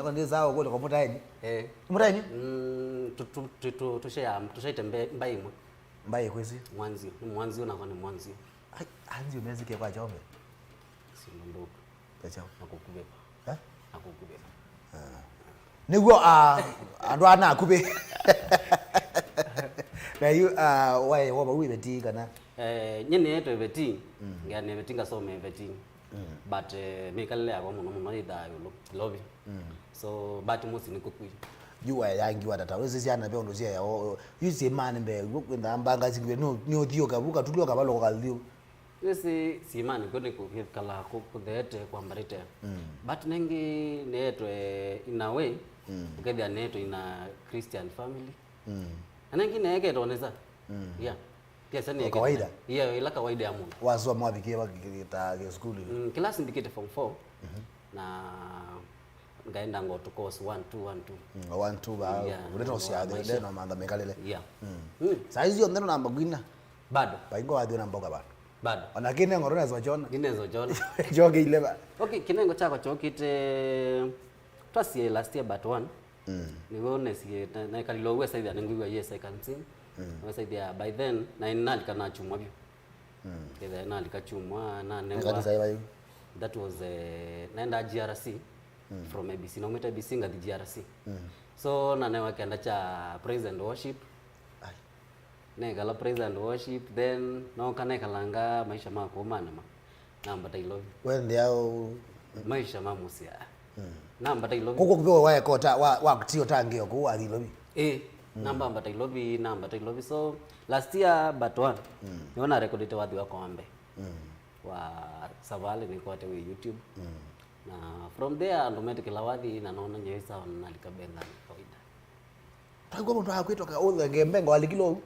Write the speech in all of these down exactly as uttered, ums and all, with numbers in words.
nako ndĩsaa ũkũlya kwa mũtaeni. Eh. Mũtaeni? Mm, tu- tu- tu- tu- tushe ya tushaite mbe- mbai imwe. Mbai kwĩsĩ. Mwanzio, ni mwanzio nako ni mwanzio. Ai, anzio mezike kwa chombe. Sino ndoku. Kwa chombe. Nakukubeba. Eh? Nakukubeba. Nĩw'o ah, andũ aa nakuvĩ. Na yu ah, wae wova wĩ veti kana? Eh, nye nĩetwe veti. Ngea nĩ veti ngasome veti. But eh, mĩkalĩle yakwa mũno mũno yĩthaa ĩũlũ Nairobi. So but mũsyĩ nĩ kũkui. Yu wae yangi watata wĩsĩ syana ve ũndũ syaea yu syĩmanĩ mbee w'o kwĩthaa mbanga singiwe nĩ ũthiũka vu katulio kavalũka kathiũ. Wĩsĩ syĩmanĩ kw'o nĩ kũkala kũtheete kwambatĩte. But nĩngĩ neetwe in a way ũkethĩa neetwe in a Christian family. Na nĩngĩ neeketwe nesa. Yeah. Pia sasa ni kawaida. Yeah, ila kawaida ya mũndũ. Wasoma wavikie wakita ke sukulu. Mm, class ndikite form four. Na ngaenda ngo to course one two one two. Mm, one two ba. Yeah, uleta usiathe ndeno mantha mekalele. Yeah. Mm. Saizi yo ndeno namba kwina. Bado. Paingo wathi namba kwa bado. Bado. Ona kine ngoro na zochona. Kine zochona. Joke ile ba. Okay, kinengo chako chokite twasie last year but one. Nĩw'o nesie, na- nekalile ũu esaithia nĩngwĩw'a, yes, I can sing. Wesaithia by then, na nalika na kyumwa vyũ. Kethĩa nalika kyumwa, nanewa. Nĩ kanisa ĩva yu? That was, eh, naenda G R C from A B C. Naumĩte A B C ngathi G R C. So nanewa kĩanda kya praise and worship. Ai. Nekala praise and worship, then noka nekalanga maisha ma kũmanema. Nambata Ilovi. Wendea ũ- Maisha ma mũsyĩ. Nambata Ilovi. Kũkũ kũvĩwa waeka ũta- wa- wakti ũtangĩo kũu wathi Ilovi? Ĩĩ. Nambambata Ilovi, nambata Ilovi. So last year but one, nĩw'o narekondete wathi wakwa wa mbee wa Savali, nĩkwate wĩ YouTube. Na from there andũ metĩkĩla wathi na nona nyewĩ sawa na nalika Benga kawaida. Twaigua mũndũ akwĩtoka ũthenge Benga walikile ũu?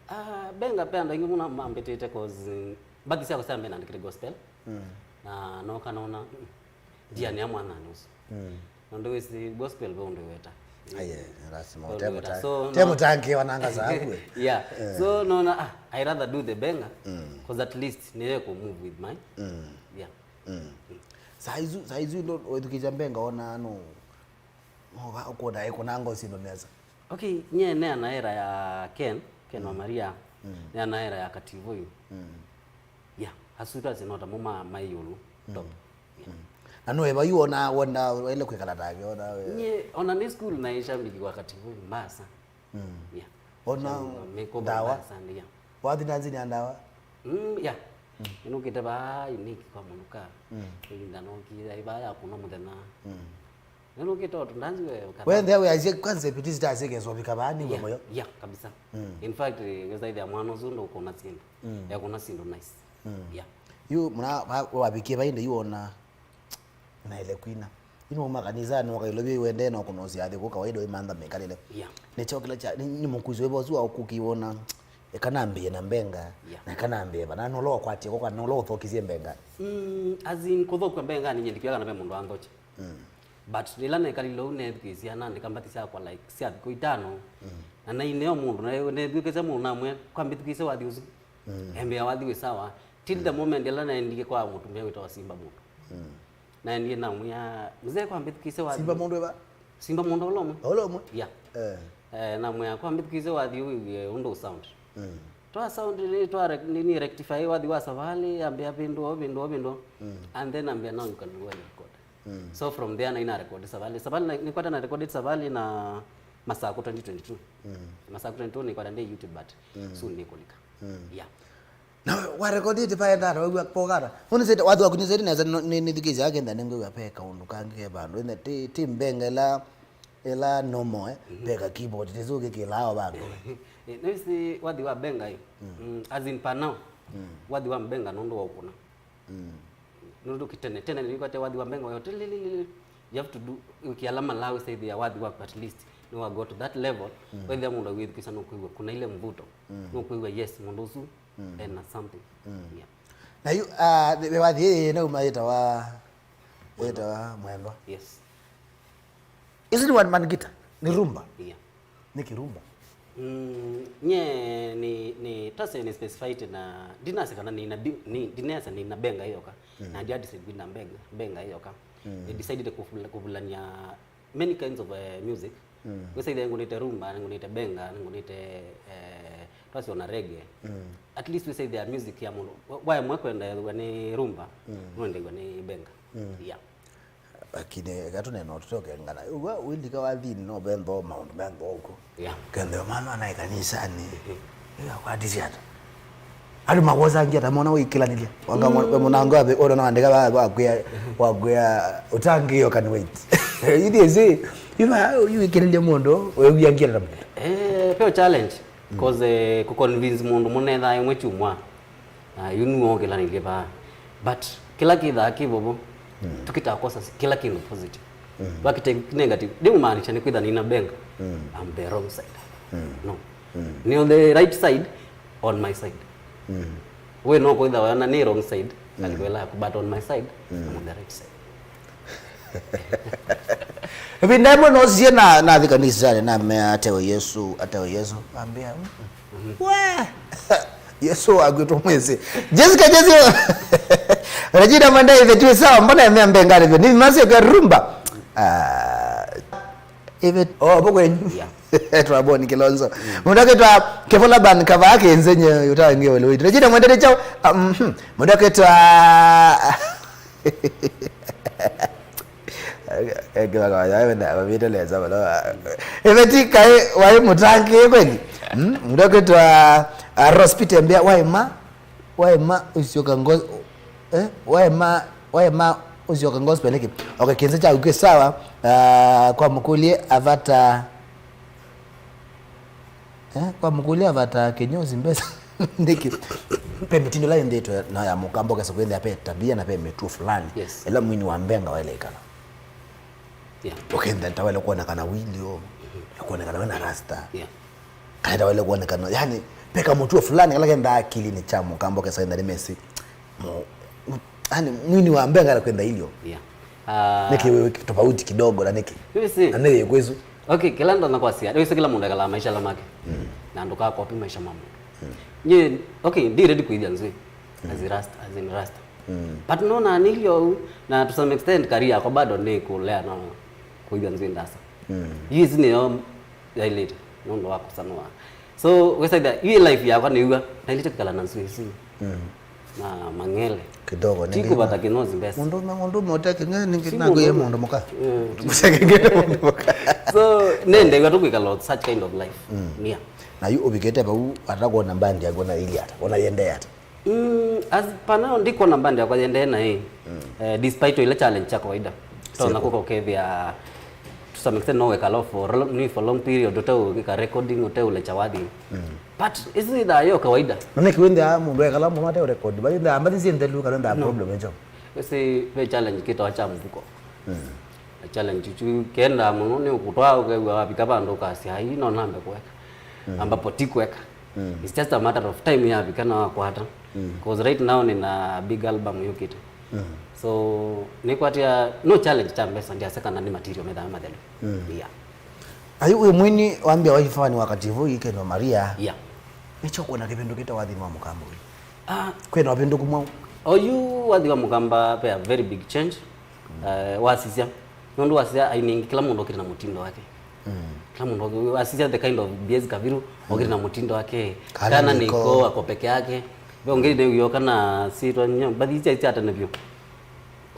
Ah, Benga pe andũ aingĩ mũno mambĩtĩte 'cause, mm, mbathi syakwa sya mbee naandĩkĩte gospel. Na noka nona, mm, ndia nĩa mwananĩ ũsu. Nũndũ wĩsĩ gospel ve ũndũ weta. Aye, lazima. Ve ũndũ weta. So, te no- mũtangĩwa nanga saku. Yeah. So nona, ah, I rather do the Benga, 'cause at least nĩye kũ move with my. Yeah. Saa isu, saa isu ndo wĩthukĩĩsya Benga ona no. No, va- ũkũna ĩkũna ngosi ndo nesa. Okay, nye neana era ya Ken, Ken wa Maria. Neana era ya Kativoyu. Yeah, asu twasinota mo ma- mai yulu. Top. Yeah. Na no eva yu ona wenda wele kwikala take ona we. Nye ona ni school na isha mbiki kwa Kativoyu mbasa. Yeah. Ona ndawa. Mbasa, yeah. Wathi ndanzi ni ndawa. Mm, yeah. Inukite ba unique kwa munuka. Inda no ki ai ba ya kuna muthenya. Nĩnũkĩte o tũndanzi we ũkatha- Wendea wĩasye kwanza ipiti sitasye kesovika vaa nĩw'e mũyo. Yeah, kabisa. In fact, wĩsaithĩa mwana ũsu ndũkũna syĩndũ. Ekũna syĩndũ nice. Yeah. Yu muna wavikie vainda yu ona naile kwina. Yu numa kanisanĩ ũkailovya iwendee na ũkũnosya athi kũ kawaida wĩmantha mĩkalĩle. Yeah. Nĩkyo kĩla kya nĩ mũkuzi wĩva ũsu wa ũkũki wona eka nambĩe na Benga. Yeah. Na eka nambĩe vana nola ũkwatie kwa nola ũthokisye Benga. Mm, as in kũthokwa Benga nĩ nyendikĩaga na ve mũndũ anthokye. But ĩla nekalile ũu neethukĩĩsya naandĩka mbathi syakwa like sya thikũ itano. Na naineo mũndũ na neethukĩĩsya mũndũ namwĩa kwa mbĩthukĩĩsya wathi ũsu. Embĩa wathi wĩ sawa. Till the moment ĩla naendie kwa mũtumĩa wĩtawa Simba mũndũ. Naendie namwĩa mzee kwa mbĩthukĩĩsya wathi. Simba mũndũ ĩva? Simba mũndũ ũla ũmwe. Ũla ũmwe? Yeah. Eh. Eh, namwĩa kwa mbĩthukĩĩsya wathi ũwĩw'e ũndũ sound. Twa sound ni twa rec- ni, ni rectify wathi wa Savali ambĩa vĩndũ o vĩndũ o vĩndũ. And then ambĩa now you can go and record. So from there na ina record Savali. Savali na, nikwata na record Savali na Masaku twenty twenty-two. Masaku twenty-two nikwata ndi YouTube but soon nikulika. Yeah. Na warekodite paenda ata waw'a pokata? Unisete wathi wakunyisete nesa nithikisya akenda ningwĩw'a pe kaũndũ kangĩ ke vandũ ene ti ti Benga ĩla ĩla normal eh, pe ka keyboard tisu kĩkĩlaa o vandũ. Eh, nĩwĩsĩ wathi wa Benga ĩ. Mm, as in per now. Wathi wa Benga nũndũ wa ũkũna. Nũndũ kitene tene nĩkwate wathi wa Benga wayo tilililili. You have to do ukiala malawi saithi ya wathi waku at least nĩ wa go to that level. Wethĩa mũndũ awĩthukĩsa nũkwĩw'a kuna ile mvuto. Nũkwĩw'a yes mũndũ ũsu ena something. Yeah. Na yu ah, nĩ- wathi ĩĩ nauma yĩtawa yĩtawa Mwendwa. Yes. Isn't one man guitar? Ni rumba? Yeah. Ni kirumba? Mm, nye ni ni tase ni specified na ndinasa kana ni na bi- ni ndinasa ni na Benga yoka. Na ndiadise kwina Benga Benga yoka. Ni decided kuvula- kuvulania many kinds of uh, music. Wĩsaithĩa nĩngũnĩte rumba, nĩngũnĩte Benga, nĩngũnĩte eh, twasi ona reggae. At least wĩsaithĩa music ya mũndũ wa- wa ĩmwe kwenda ethĩwa nĩ rumba, nũendew'a nĩ Benga. Yeah. Lakini eka tũnena ũtũtokengana ũw'a wĩlika wathini no ventho maũndũ menthoo ũko. Yeah. Ketheo mama anaĩ kanisanĩ ĩgakwatisya ata? Andũ mawosangia ta mwana wĩkĩlanĩlya wanga we mũnango abe ũndũ naandĩka ba wakwĩa wakwĩa ũtangĩo can wait. Ithiĩ ĩsĩ iva wĩkĩlanĩlya mũndũ wĩw'iangia ta mũndũ. Eh, peo challenge. Cause eh, kũconvince mũndũ mũnethaa ĩmwe kyumwa. Na yu nĩwokĩlanĩlye vaa. But kĩla kĩthaa kĩ vovo, tũkĩtaa kosa kĩla kĩndũ positive. Twakĩte negative, ndĩmũmaanisha nĩ kwĩtha nĩna Benga. I'm the wrong side. No. Nĩ on the right side, on my side. We no kwĩtha wena nĩ wrong side, na nĩ kwĩla yaku, but on my side, I'm on the right side. Ĩvinda ĩmwe nosie na nathi kanisanĩ namea atewe Yesu, atewe Yesu. Ambĩa, "Mm, mm, we, Yesu waku tũmwĩsĩ." Jessica Jesu. Regina Mandai the two sawa, mbona emea Benga nĩvyo? Ni masi kwa rumba. Ah. Ĩve, oh, vo kwenyu. Yeah. Twaboni Kilonzo. Mũndũ akĩtwa Kevola Ban kavaa kĩnzenye ũtawa ngiyo wele wĩtu. Regina mwendete chao. Ah, mhm. Mũndũ akĩtwa Ĩve ti kaĩ waĩ mũtangĩĩe kweli? Mm, mũndũ akĩtwa, ah, Rose Peter Mbia, waĩ ma, waĩ ma ũsyoka ngo-, eh, waĩ ma, waĩ ma ũsyoka gospel nĩkĩ? Okay, kĩnza kyaku kĩ sawa, ah, kwa mũkũlye avata Eh, kwa mũkũlya avata kĩnyozi mbesa nĩkĩ? Pe mĩtindo ĩla ĩndĩtwe na ya mũkamba ũkesa kwĩthĩa pe tabia na pe mĩtuo fulani. Yes. Ĩla mwini wa mbenga waĩle ĩkala. Yeah. Ũkenda ta wale kuonekana wilio, kuonekana wena rasta. Yeah. Kana ta wale kuonekana, yani, peka mũtuo fulani kala kenda akili ni cha mũkamba ũkesa ĩnda nĩmesi. Mu-, mu-, yani, mwini wa mbenga kwenda ilio. Yeah. Ah. Nĩkĩ wĩ tofauti kidogo na nĩkĩ? Wĩsĩ. Na nĩkĩ kwĩsu? Okay, kĩla ndonya kwasya, wĩsĩ kĩla mũndũ ekala maisha la make. Mm. Na ndũkakopi maisha ma mũndũ. Mm. Nye, okay, ndi ready kwĩthĩa nzwĩ. Mm. As a rasta, as in rasta. Mm. But no na nĩlio ũu, na to some extent career yakwa bado nĩ kũlea no kwĩthĩa nzwĩ ndasa. Mm. Yu ĩsi nĩyo yailĩte, nũndũ wa kũsanũa. So, wĩsaitha, yu life yakwa nĩw'a, nailĩte kwĩkala na nzwĩ ĩsi. Mm. Na mang'ele. Kidogo, ti nĩ kũvata kĩnozi mbesa. Mũndũ ũme, mũndũ ũme ũte kĩng'e, nĩ si kĩnangu ye mũndũ mũka. Eh. Mũte kĩng'e mũndũ mũka. So, nendew'a tu kwĩkala such kind of life. Mm. Yeah. Na yu ũvikĩte vau, ata kuona mbandi yaku na ili ata, ona yende ata. Mm, as per now, ndikona band yakwa yendee na ĩ. Mm. Eh, despite ile challenge cha kawaida. Tona kuko kethia to some extent no wekala for long, ni for long period, ũte ũkĩka recording, ũte ũlecha wathi. Mm. But ĩsi thaa yo kawaida. Na nĩ kĩwĩnthĩa mũndũ ekala mũno ate record, but ĩthĩa mbathi si ndelu kana nda problem echo. Ĩsi ve challenge kĩtawa cha mvuko. Mm. Na challenge ichu kenda mũno nĩ ũkũtwaa ũkew'a wavika vandũ ũkasya, "Ai, no nambe kũeka." Mm. Ambapo ti kũeka. Mm. It's just a matter of time yavika na wakwata. Mm. 'Cause right now nina big album yũkĩte. Mm. So, nĩkwatia, no challenge cha mbesa, ndiaseka na nĩ material methaa mathelu. Mm. Yeah. Ayu wĩ mwini wambia waifani wakati huu ikeno Maria. Yeah. Nĩcho kuona kĩvindu kĩta wathi wa mũkamba ũyu. Ah. Kwĩna ũvindu kumwa. Oyu wathi wa mũkamba pe a very big change. Mm. Eh, wasisya. Nũndũ wasisya aini aingĩ, kĩla mũndũ okĩte na mũtindo wake. Mm. Kĩla mũndũ okĩ-, wasisya the kind of B S Kaviru, okĩte na mũtindo wake. Kana kana nĩko. Nĩko ako peke yake. Ve ũngĩ nĩ wĩo kana sitwa nyo, mbathi itia itia tene vyũ.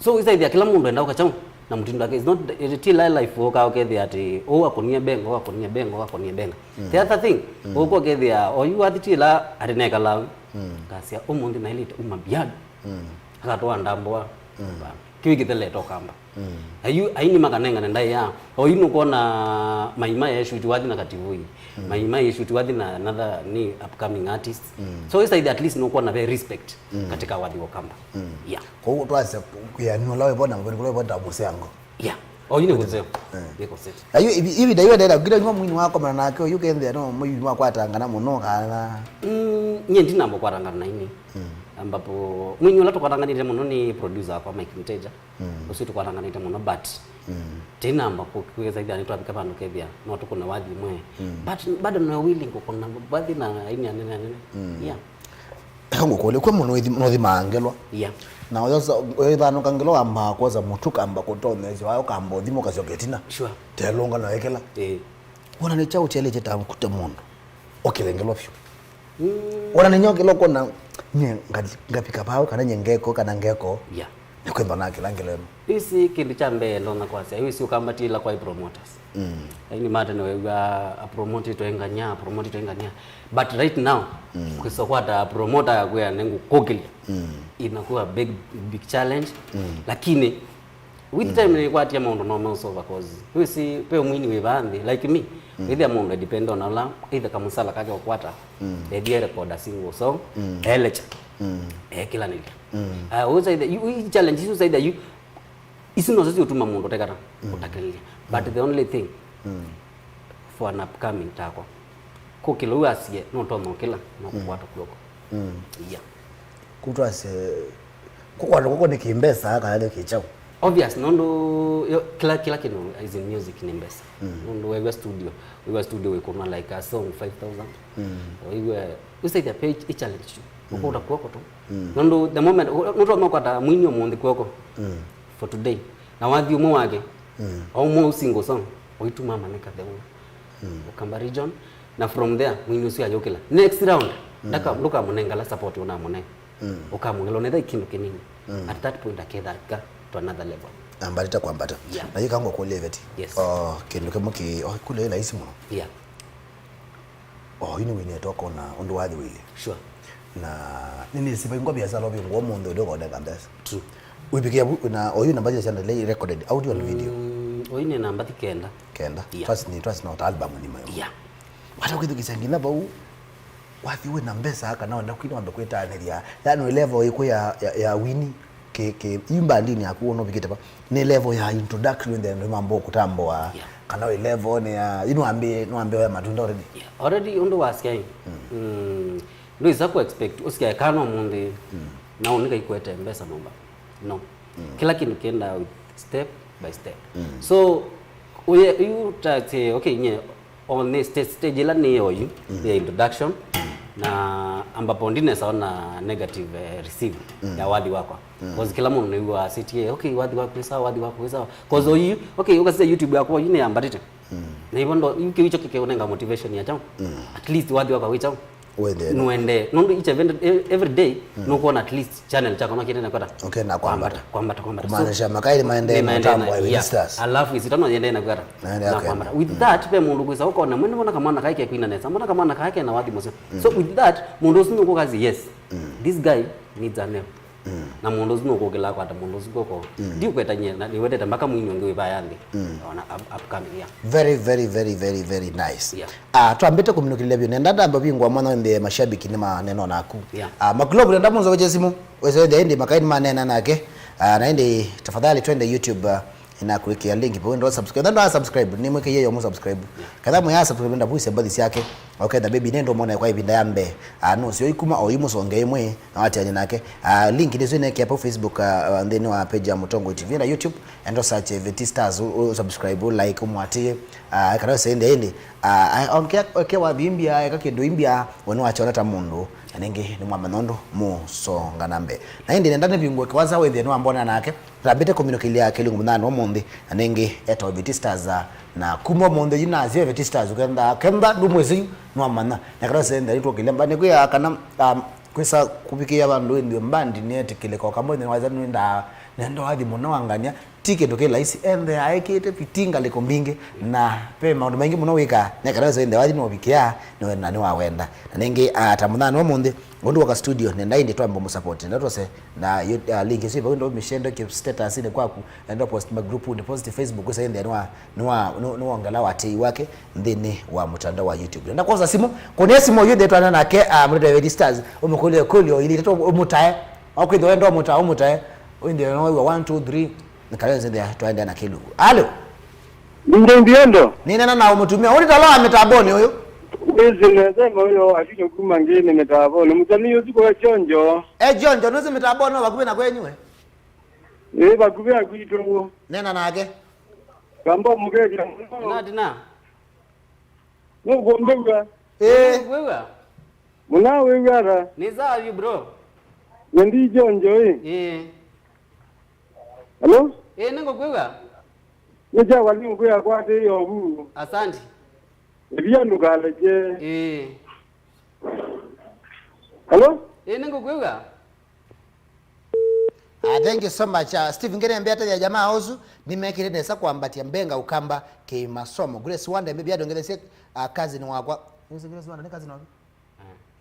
So, isaithia kĩla mũndũ enda ũka chau na mũtindo wake. It's not, ti la life ũka ũkethĩa atĩ, "Oh, akonie benga, oh, akonie benga, oh, akonie benga." Mm. The other thing, mm, ũka ũkethĩa, oyu wathi ti la atĩ nekala. Mm. Ngasya, "Ũmũnthĩ nailĩte uma biadu." Mm. Akatwaa ndambũa. Mm. Kĩu kĩthelete ũkamba. Mm. Ayu, aini makanengane ndaĩa. Oyu nũkwona Maima ye shoot wathi na Kativui. Mm. Maima ye shoot wathi na another ni upcoming artist. Mm. So, isaithia at least nũkwona ve respect, mm, katika wathi wa ũkamba. Mm. Yeah. Kwa hiyo twase kuyanua lawe bona, mbona kule bona musengo. Yeah. Oyu nĩ kũseo. Eh. Nĩ kũseo. Ayu ivi, ivi ndayo ndenda ngira nyuma mwini wako mana nake oyu kende no mwini wako atangana mũno kana. Mm, nye ndinamba kwatangana na ini. Mm. Ambapo mwini ũla tũkwatanganĩte mũno nĩ producer wakwa Mike Mteja. Mm. Ũsu tũkwatanganĩte mũno, but, mm, tinamba kũ-, kwĩsaithia nĩtwavika vandũ kethia no tũkũne wathi ũmwe. Mm. But bado no willing kũkũna wathi na aini anene anene. Mm. Yeah. Eka ngũkũlye, kwĩ mũndũ ũithi-, nũthimaa ngelwa? Yeah. Na ũyosa, ũyĩthanũka ngelwa wambaa kwosa mũtu kamba kũtoneesya wayo kamba ũthima ũkasyoka ĩtina. Sure. Telũnga na wekela. Eh. Wona nĩ kyaũ kyelĩte ta kũte mũndũ ũkĩle ngelwa vyũ? Mm. Wona nĩ nyokĩla ũkona, nye nga-, ngavika vau, kana nye ngeko, kana ngeko. Yeah. Nĩ kwĩmba na kĩla ngelwa ĩno. Ĩsi kĩndũ kya mbee ndonya kwasya, ĩsi ũkambatĩla kwa promoters. Mm. Aini matene wew'a apromote ĩtwe nganya, apromote ĩtwe nganya. But right now, mm, kwĩsa kwata promoter ya kwĩa nengũkũkĩlya. Mm. Inakuwa big, big challenge. Mm. Lakini, with, mm, time nĩkwatia maũndũ no meũsolve 'cause wĩsĩ pe mwini wĩ vaa nthĩ, like me, mm, wĩthĩa mũndũ depend on ala, either kamũsala kake ũkwata, mm, ethie record a single song, mm, elecha, mm, ekĩlanĩlya. Mm. Uh, ũsaithe, you, you challenge isu ũsaithe, you, isu noso siũtuma mũndũ tekata, mm, ũtakĩlĩlya. But, mm, the only thing, mm, for an upcoming takwa, kũkĩla ũu asie, no tonya ũkĩla, no, mm, kũkwata kw'oko. Mm. Yeah. Kũtwase, kũkwata kw'oko nĩ kĩmbesa kana nĩ kĩkyaũ? Obvious, nũndũ yo, kĩla, kĩla kĩndũ is in music nĩ mbesa. Mm. Nũndũ wew'a studio, wew'a studio wĩkũna like a song five thousand. Mm. Wew'a, ũsaithia page i challenge tu. Mm. Ũkũta kw'oko tu. Mm. Nũndũ the moment, ũ-, nũtonya ũkwata mwini ũmũnthĩ kw'oko. Mm. For today. Na wathi ũmwe wake, mm, o ũmwe u single song, Oitu mamanyĩka the whole Ukamba region. Na from there, mwini ũsu ayũkĩla. Next round, ndaka-, ndũkamũnengala support ũnamũne. Ũkamũnengela, ũnetha kĩndũ kĩnini. At that point, aketha ka to another level. Ambatĩte kwambata. Yeah. Na yĩka ngũkũlya Iveti. Yes. O, kĩndũ kĩmwe kĩ, o, kũlya ĩ laisi mũno. Yeah. O, yu nĩwinĩte ũkona ũndũ wathi wĩlĩ. Sure. Na nĩnĩsĩ vaingwa biasala ũvingũa ũmũnthĩ ũndũ ũkonenga mbesa. True. Wĩvikĩa vu, na oyu namba sya syandalei recorded audio and video. Mm, oyu nĩ namba thi kenda. Kenda. Yeah. Twasi nĩ, twasi no ta album nima yo. Yeah. Wata kwĩthukĩsya nginya vau, wathi wĩ na mbesa kana wenda kwina wambe kwĩtanĩria. Yani level ĩkũ ya, ya, ya wini. Kĩ, kĩ, yu mbandinĩ yaku ũnũvikĩte va? Nĩ level ya introduction, then nĩ mambo kũtambũa. Yeah. Kana wĩ level nĩ ya, yu nĩwambĩe, nĩwambĩe oya matunda already? Yeah. Already ũndũ wasya ĩ. Mm. Ndwĩsa ku expect, ũsyae kana ũmũnthĩ, na ũnĩka ikwete mbesa nyũmba. No. Kĩla kĩndũ kĩendaa with step by step. So, uye, yu ta say, okay, nye, on the stage, stage ĩla nĩ oyu, ya introduction, na ambapo ndinesa ona negative, eh, receive ya wathi wakwa. 'Cause kĩla mũndũ nĩw'aa asĩtie, okay, wathi waku wĩ sawa, wathi waku wĩ sawa. 'Cause oyu, okay, ũkasisya YouTube yakwa, oyu nĩyambatĩte. Na hivyo ndo, yu kĩu kyo kĩkeũnenga motivation ya chao. At least wathi wakwa wĩ chao. Wende. Nũende. Nũndũ each event, e-, every day, nũkwona at least channel chako no kĩende na kwata. Okay, na kwambata. Kwambata, kwambata. So, kumaanisha makaili maendee na ũtambo wa, yeah, Evetistars. Alafu isitano yende na kwata. Naende na kwambata. With that, pe mũndũ kwĩsa ũkona, mwene mbona kamwana kaĩ kekwina nesa, mbona kamwana kaĩ kena wathi mũseo. So with that, mũndũ ũsu nũkũkazi, yes, this guy needs an help. Na mũndũ ũsu nũkũkĩla kwata mũndũ ũsu kwoko. Ndiũkwetanyie, na nĩwetete mpaka mwini ũngĩ wĩ vaya nthĩ. Ona up-, upcoming, yeah. Very, very, very, very, very nice. Yeah. Ah, twambĩte kũminũkĩlya vyũ. Nenda ndamba vingwa mwana nthĩ mashabiki nĩ maneno naku. Yeah. Ah, Makulovu nenda mũnzoveche simu. Wese nthĩ ĩndĩ makai nĩ manena nake. Ah, na ĩndĩ tafadhali twende YouTube, ah, ĩnakwĩkĩa link vau ndo subscribe. Ndo subscribe. Nĩ mwĩkĩie yo mu subscribe. Yeah. Katha mwe ya subscribe nda vuise mbathi syake. Okay, the baby nendo mona kwa ĩvinda ya mbee. Ah, no sio ikuma o imu songe imwe na watianye nake. Ah, link nĩ sio neke hapo Facebook, ah, nthĩnĩ wa page ya Mũtongoi T V na YouTube. Endo search Evetistars, u, u subscribe, u like, umwatie. Ah, kana wese ĩndĩ ĩndĩ. Ah, ongea, ongea wathi imbia, eka kĩndũ imbia, we nĩwachona ta mũndũ, na nĩngĩ nĩmwamanya ũndũ mũsonga na mbee. Na ĩndĩ nenda nĩvingũe kĩwasa wĩthĩe nĩwambona nake, tambĩte kũminũkĩlya kĩlungu mũthenya ũmũnthĩ, na nĩngĩ etwa Evetistars, na kuma ũmũnthĩ yu nasyo Evetistars, ũkenda, kenda ndũmwĩsĩ yu, nĩwamanya. Na kana wese ĩndĩ nĩtwũkĩlya mba, nĩkwĩa kana, um, kwĩsa kũvikĩĩa vandũ ĩndĩ mbandi nĩetĩkĩlĩka, o kamwe nĩwaza nĩnda, nenda wathi mũno wangania, ti kĩndũ kĩ laisi, ende aĩkĩte fiti ngalĩko mbingĩ, na ve maũndũ maingĩ mũno wĩkaa, nĩ kana wĩsa ende wathi nĩwavikĩa, nĩwe-, na nĩwawenda. Na nĩngĩ, ah, ta mũthenya wa ũmũnthĩ, ũndũ woka studio, nenda ĩndĩ twambe mũsupport, nenda twose, na yo, ah, link ĩsu ĩvau ndo mĩshendo kĩ status-inĩ kwaku, nenda post ma group-inĩ, post Facebook, wĩsa ende nĩwa-, nĩwa-, nĩ-, nĩwongela watĩi wake nthĩnĩ wa mũtandao wa YouTube. Nenda kwosa simũ, kũnĩa simũ yu ndĩtwana nake, ah, mũndũ Evetistars, ũmũkũlye kũlyo ili tatu ũmũtae, okwĩthwa wenda ũmũtae, ũmũtae, ũndĩ no wĩwa one, two, three, Nĩkale nzĩthĩa twaendeea na kĩlungu. Alo? Ndio, ndio, ndo. Nĩnena na mũtumĩa. Ũnĩ tala wa mĩtambonĩ ũyũ? Wĩsĩ nesa ũyũ avinya kuma ngĩnĩ mĩtambonĩ. Mũsanii ũsu kwa Jonjo. E Jonjo, nũsĩ mĩtambonĩ no vakuvĩ na kwenyu we? Ĩ, vakuvĩ akwitũ. Nena nake. Kamba mũkethya mũno. Natina. Nũkũmbĩw'a. Ĩĩ. Nũkũmbĩw'a. Mũna wĩw'a ata? Nĩ sawa yu, bro. Na ndi Jonjo, ĩ. Ĩĩ. Hello? Ĩĩ, nĩngũkwĩw'a. Nĩ kyawa nĩngũkwĩa kwatĩĩa ovu. Asante. Ĩvia ndũkalekye. Ĩĩ. Hello? Ĩĩ, nĩngũkwĩw'a. Ah, thank you so much. Ah, Steve Ngene mbea tethya jamaa ũsu, nĩmekĩte nesa kwambatia mbenga ũkamba kĩmasomo. Grace Wanda, maybe andongethesie, ah, cousin wakwa. Nĩsĩ Grace Wanda, nĩ cousin waku?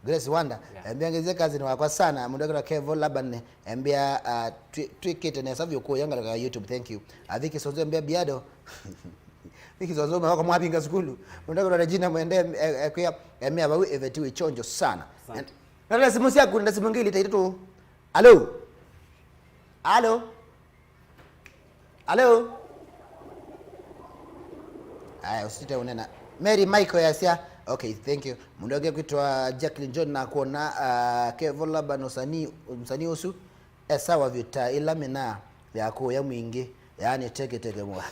Grace Wanda, yeah. Embia ngeze cousin wakwa sana, mũndũ akĩtwa Kevo Laban, embia, ah, twi-, twĩkĩte nesa vyũ kũya ngalĩko ya YouTube, thank you. Athi Kĩsonzo embia biado. Athi Kĩsonzo mawako mwavinga sukulu. Mũndũ akĩtwa Regina Mwende, eh, eh, kwĩa, embia vau Eveti wĩ chonjo sana. Asante. Nenda simũ syaku, nenda simũ ngili ta itatũ. Alo? Alo? Alo? Aya, usite unena. Mary Michael yasya. Okay, thank you. Mũndũ ũngĩ kwĩtwa Jacqueline John na kuona, ah, Kevo Laban ũsanii, msanii ũsu. E sawa vyũ ta ĩla mĩnaa ya kũya mwingĩ. Yaani teke teke mwa.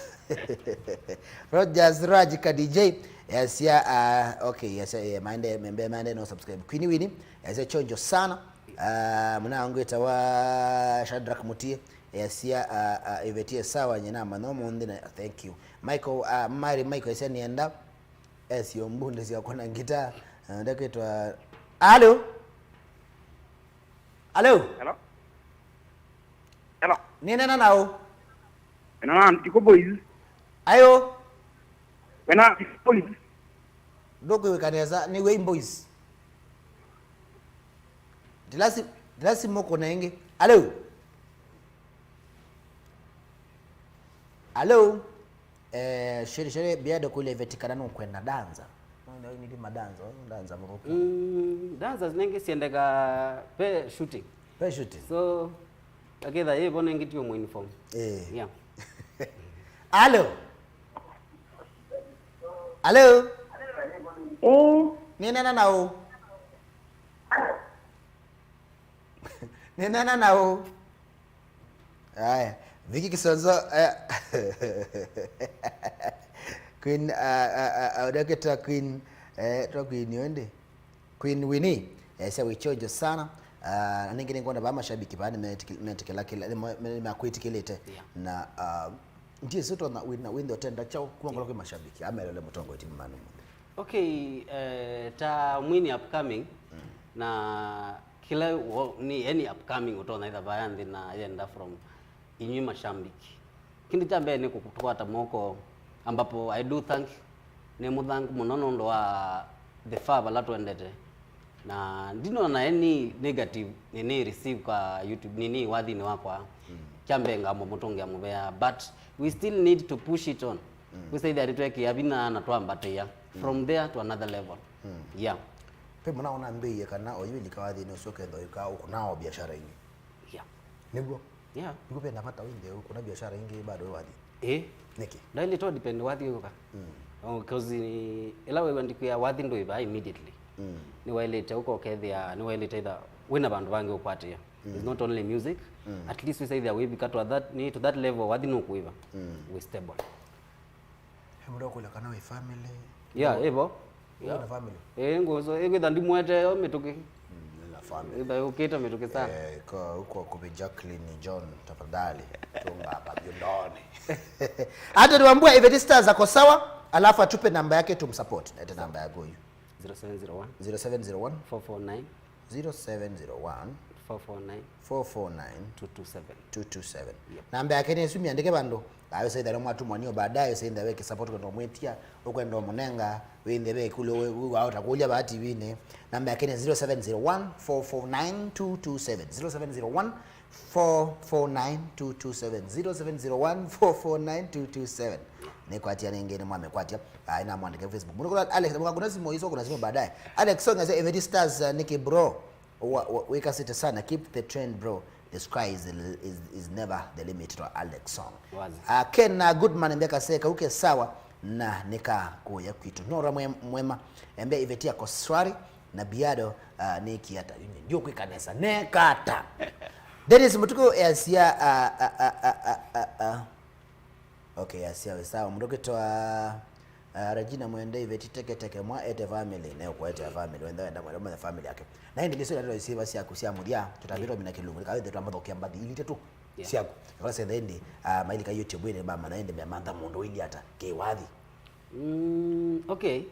Rogers Raj K D J. Yasya, ah, okay, yasya, eh, maende, membe, maende no subscribe. Queen Winnie. Yasya chonjo sana. Ah, mwana wangu ĩtawa Shadrack Mutie. Easya, ah, ah, ĩvetie sawa, nyina mano mũnthĩ na thank you. Michael, ah, Mary Michael easya nĩenda. Esio mbunde sya kũna ngita. Ah, ndakĩtwa. Alo? Alo? Hello? Hello? Nĩnena nao? Ena na Ndiko Boys. Ayo? Wena Ndiko Boys. Ndũkwĩw'ĩka nesa, nĩ Wei Boys. Ndilasi, ndilasi moko na ĩngĩ. Alo? Alo? Eh, Sherry, Sherry, Biado kule Iveti kana nũkwenda danza. Ndio ni madanza, danza moko. Mm, dancers nenge siendeka pe shooting. Pe shooting. So, aketha yebo nenge tio mo uniform. Eh. Yeah. Alo. Alo. Eh. Nĩnena nao? Nĩnena nao? Aya, Vicky Kisonzo, eh, Queen, ah, ah, ah, ah, ndakĩtwa Queen, eh, twa Queen ũndĩ. Queen Winnie, eh, sya wĩchojo sana. Ah, na ningĩ nĩngwona vaa mashabiki vaa nĩmetĩkĩ-, metĩkĩla kĩla, nĩmo-, nĩmakwĩtĩkĩlĩte. Yeah. Na, ah, ndiĩsĩ ũtonya wĩna wĩnthe ũtenda kyaũ kuma ngolo kwĩ mashabiki. Amelole mũtongo ĩtimũ manu mũnthĩ. Okay, eh, ta mwini upcoming, mm, na kĩla wo-, ni any upcoming ũtonya ĩtha vaya nthĩ na yenda from inyuĩ mashabiki. Kĩndũ kya mbee nĩ kũtũkwata moko, ambapo I do thank, nĩ mũthangu mũno nũndũ wa the far vala twendete. Na ndinona any negative nini receive kwa YouTube, nini wathinĩ wakwa. Mm. Kya mbee ngamba mũtũngĩa mũvea, but we still need to push it on. Mm. Wĩsaithĩa nĩtwekĩa vinya na twambatĩĩa. Mm. From there to another level. Mm. Yeah. Pe mũna ũnambĩie kana oyu ilika wathinĩ ũsu ũkethwa ũka ũkũnao biashara ingĩ. Yeah. Nĩguo? Yeah. Nĩguo vena vata wĩnthe ũkũna biashara ingĩ bado wĩ wathi? Ĩĩ. Nĩkĩ? Ndaĩlĩte o depend wathi ũka. Mm. Oh, 'cause, eh, ĩla wĩw'a ndikwĩa wathi ndũĩva immediately. Mm. Nĩwaĩlĩte ũka ũkethĩa, nĩwaĩlĩte ĩtha wĩna vandũ vangĩ ũkwatĩĩa. Mm. It's not only music. Mm. At least wĩsaithĩa wĩvika to that, ni to that level wathi nũkũĩva. Mm. Wĩ stable. He mũndũ ũkũlya kana wĩ family? Yeah, ĩvo. Wĩ na family? Eh, nguso, ĩkwĩtha ndimwete yo mĩtũkĩ. Mm, nĩ na family. Ĩtha ũkĩte mĩtũkĩ sana. Eh, kwa, kwa kũvĩ Jacqueline John, tafadhali. Tunga hapa vyundoni. Hata tuambua Iveti Stars ako sawa, alafu atupe namba yake tumsupport. Lete namba yako hiyo. Zero seven zero one. Zero seven zero one. Four four nine. Zero seven zero one. Four four nine. Four four nine. Two two seven. Two two seven. Yep. Namba yake nĩ ĩsu, mĩandĩke vandũ. Ayo saitha nĩ mwatumwa nĩyo baadaye, saitha weke support kwenda mwĩtia, ũkwenda mũnenga, wĩnthe ve kule, we, we, wao takũlya vaa T V-nĩ. Namba yake nĩ zero seven zero one, four four nine, two two seven. Zero seven zero one, four four nine, two two seven. Zero seven zero one, four four nine, two two seven. Nĩkwatia nĩngĩ nĩ mwamĩkwatia. Ah, ina mwandĩke Facebook. Mũndũ kũla Alex, mũkakũna simu iso, kuna simu baadaye. Alex Song ase Iveti Stars, uh, nĩkĩ bro? Wa, wa, wĩkasĩte sana. Keep the trend, bro. The sky is, is, is never the limit to Alex Song. Wazi. Uh, Ken, uh, Goodman, mbeka seka, uke sawa na nĩka kuya kwitu. Nora mwe-, mwema, embe Iveti ako swari, na Biado, uh, nĩki ata. Ndio kwĩka nesa. Neka ata. Dennis Mutuku, yes, yeah, uh, uh, uh, uh, uh, uh, uh. Okay, asya wĩ sawa. Mũndũ ũkĩtwa, uh, Regina Mwende, Iveti Teke Teke mwa ete family, ne ũkwete family, wenda wenda mwende mwenye family yake. Na ĩndĩ nĩsyo ndatwa isiva syaku sya mũthya, tũtambĩtwa mina kĩlungu, nĩkawĩthĩtwa mathokia mbathi ili tatu. Yeah. Syaku. Kwa sasa ĩndĩ, uh, mailika YouTube ĩndĩ mama na ĩndĩ memantha mũndũ ili ata kĩwathi. Mm, okay.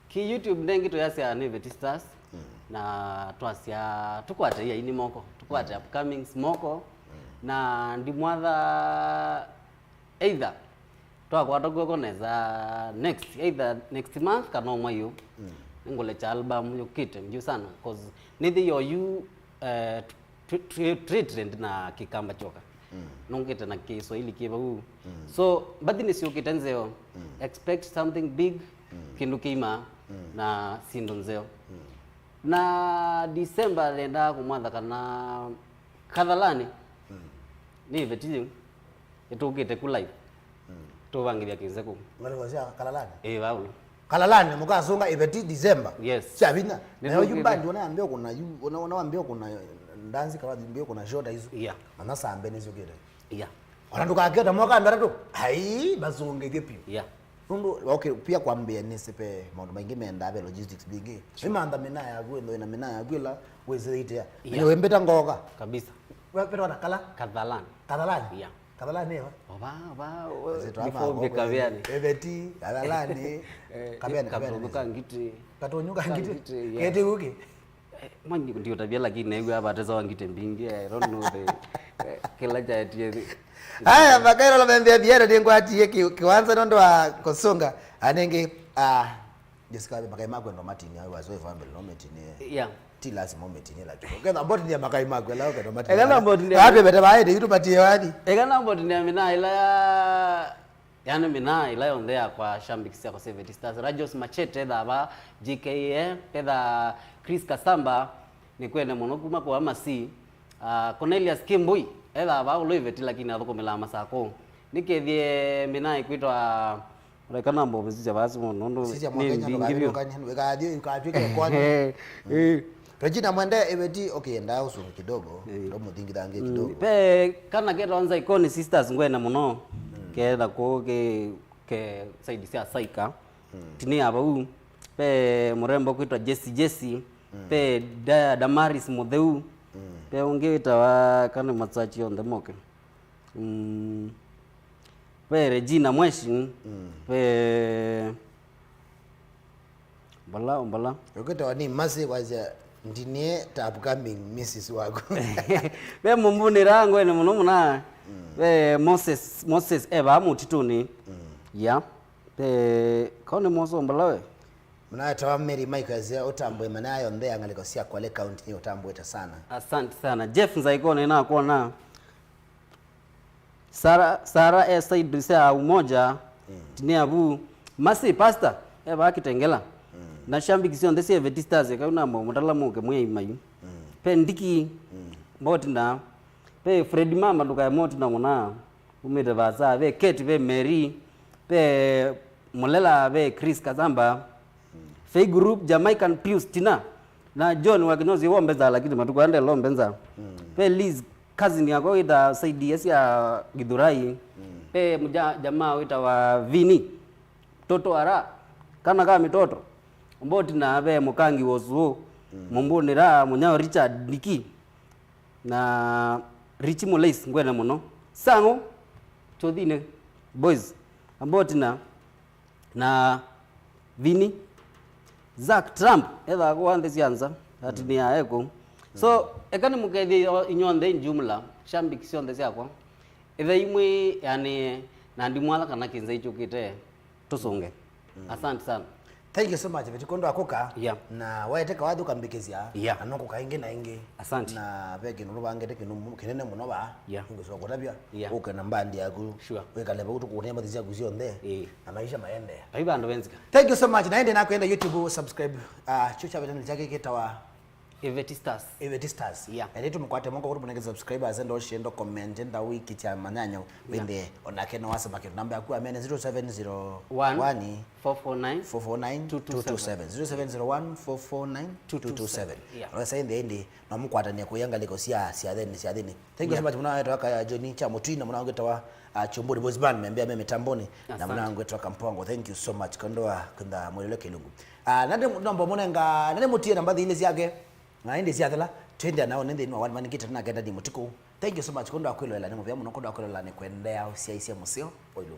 Ki YouTube ndengi tuyasya nĩ Iveti Stars. Mm. Na twasya tũkwate aini moko, tũkwate, mm, upcomings moko. Mm. Na ndimwatha either twakwata kw'oko nesa next, either next month kana o mwai ũũ. Mm. Nĩngũlekya album yũkĩte mbyu sana, 'cause nĩthĩie oyu, eh, tũ-, tũ-, tũ-, trend na Kĩkamba kyoka. Mm. Nũngĩte na Kĩswahili kĩ vau. Mm. So, mbathi nĩsyũkĩte nzeo. Mm. Expect something big, mm, kĩndũ kĩima, mm, na syĩndũ nzeo. Mm. Na December nendaa kũmwatha kana Kathalani, mm, nĩ Iveti yu. Nĩtũkĩte ku live. Mm. Tũvangĩthya kĩnze kũu. Ngalĩko sya Kalalani? Ĩĩ, Vaulo. Kalalani, mũkasũnga Iveti December. Yes. Sya vinya. Nayo yu bandi ona yambia kũna yu, ona, ona wambia kũna ndanzi kana wambia kũna shota isu. Yeah. Mana sambe nĩsyũkĩte. Yeah. Ona ndũkakĩta mwaka andatatũ. Ai, masũngĩthye piũ. Yeah. Nũndũ, okay, pia kwambĩa nĩsĩ ve maũndũ maingĩ mendaa ve logistics mbingĩ. Sure. Nĩmantha mĩna yaku, ĩndo ĩna mĩna yaku ĩla wĩsĩthĩte ya. Yeah. Nĩyo ĩmbĩta ngoka. Kabisa. Wetwa na kala? Kathalani. Kathalani? Yeah. Kathalani ĩyo? Ova, ova, o-, before mbe kaveani. Eveti, Kathalani. Eh, Kaveani, Kaveani. Kathunyu ka ngiti. Kathunyu ka ngiti? Ka ngiti, yeah. Keti uki? Eh, mani ndiũtavya, lakini naĩw'a vatesa wa ngiti mbingĩ, I don't know the, eh, kĩla kyaetie. Aya, makaĩla lomembea thiere nĩngwatie kĩ-, kĩwanza nũndũ wa kũsũnga. Anenge, ah, Jessica, makai maku enda ũmatinie, I was so family, no metinie. Yeah. Ti lazima ũmetinie, lakini. Ũkenda mboti ni makai maku, ela ũkenda ũmatinie. Eka na mboti ni. Ate bete bae, de yutu patie wadi. Eka na mboti ni mina ila ya, yani mina ila yonthe ya kwa shambiki sia kwa Seveti Stars. Rajos Machete ethaa va, G K A, ethaa Chris Kasamba, nĩ kwene mũno kuma kwa Masi. Ah, Cornelius Kimbui, ethaa va ũlũ Iveti, lakini athũkũmĩlaa Masakũ. Nĩkethie mina ĩkwĩtwa Reka namba ũmĩsisya vaa simũ, nũndũ sisya nĩ mwakenya mbingĩ vyũ. Ndũkathĩũkany'a, ndũkathi ũkatw'ĩke kwani. Eh, eh. Regina Mwende, Iveti, okay, ndaa ũsũnge kidogo, eh, ndo mũthingithange, mm, kidogo. Ve kana ketawa Nzaikoni Sisters ngwene mũno, mm, ketha kũũ ke, ke side sya Saika. Mm. Tini ya vau, ve mũrembo kwĩtwa Jesse Jesse, mm, ve Da-, Damaris Mũtheu, mm, ve ũngĩ wĩtawa kana masachi onthe moke. Mm. Ve Regina Mweshi, mm, ve Mbala, Mbala. Ũkĩtawa nĩ Mercy kwasya ndinie ta upcoming missus waku. Ve Mũmbunĩra ngwene mũno mũna. Mm. Ve Moses, Moses e vaa mũtitũnĩ. Mm. Ya. Ve, kaone Moses Mbala we. Mũnatawa Mary Mike asya ũtambũe manaya yonthe ya ngalĩko sya Kwale County nĩ ũtambũĩte sana. Asante sana. Jeff Nzaikoni nakwona. Sara, Sara e side sya Umoja, mm, tini avu. Masi pastor, e vaa Kitengela. Mm. Na shambiki syonthe sya Iveti Stars, kau namba mũtala mũke mwĩ aimayu. Mm. Pe Ndiki, mm, Mbotina. Pe Fred Mama, ndukae Mbotina mũna. Umĩte vasa, ve Kate, ve Mary, ve Mũlela, ve Chris Kazamba. Faith Group, Jamaican Pius Tina, na John wa Kinyozi wombe nza, lakini matukũ ande lombe nza. Mm. Ve Liz, cousin yakwa wĩta saidi ya sya Githurai. Mm. Ve mũja-, jamaa wĩtawa Vini. Toto ara, kana ka mĩtoto. Mbotina ve Mũkangi Wosuo. Mm. Mũmbunĩra, Mũnyao Richard Niki. Na Richie Mulais ngwene mũno. Sang'o, Chothine, boys. Mbotina. Na Vini, Zack Trump, ethaa kũa nthĩ sya nza, atumĩa eko. So, eka nĩmũkethie inyw'onthe jumla, shambiki syonthe syakwa. Ethai mwĩ, yani, na ndimwala kana kĩnza ikyũkĩte, tũsũnge. Mm. Asante sana. Thank you so much, Veti, kwondũ wa kũka. Yeah. Na waete kawathi ũkambĩkĩsya, yeah, na nũkũka ĩngĩ na ĩngĩ. Asante. Na ve kĩndũ tũvangĩte kĩnũ-, kĩnene mũno vaa. Yeah. Ngũsũa kũtavya. Yeah. Ũke na mbandi yaku. Sure. Wĩkale vau tũkũnĩa mbathi syaku syonthe. Ĩĩ. Na maisha maendee. Vai vandũ venzika. Thank you so much. Na ende nakwenda YouTube subscribe, uh, chuo cha vetani chake kĩtawa Iveti Stars. Iveti Stars. Yeah. Ende tũmũkwate moko kũtũ mũnenge subscribers, ende ũshendo comment, ende wiki cha manyanyo. Yeah. Wende onake no wasema kĩndũ. Namba yaku amene zero seven zero one, four four nine, two two seven. Zero seven zero one, four four nine, two two seven. Yeah. Wesa ende ende na mũkwatania kũya ngalĩko sya syatheni, syatheni. Thank you so much. Yeah. Mũna wetwa ka Johnny cha Mũtui na mũna wangĩtawa, uh, Chumburi Boys Band, membea me mitamboni. Na asante. Mũna wangĩtawa Kampongo. Thank you so much. Kondo wa kunda mwelele Kilungu. Ah, nande nomba mũnenga, nande mũtie namba thili syake. Na indi syathela, twende nao nĩ nthĩnĩ wa one man kita na kenda ni mũtikũ. Thank you so much. Kondo wa kwĩloela nĩ mũvea mũno, kondo wa kwĩloela nĩ kwendeea ũsyaisya mũseo wa ilungu.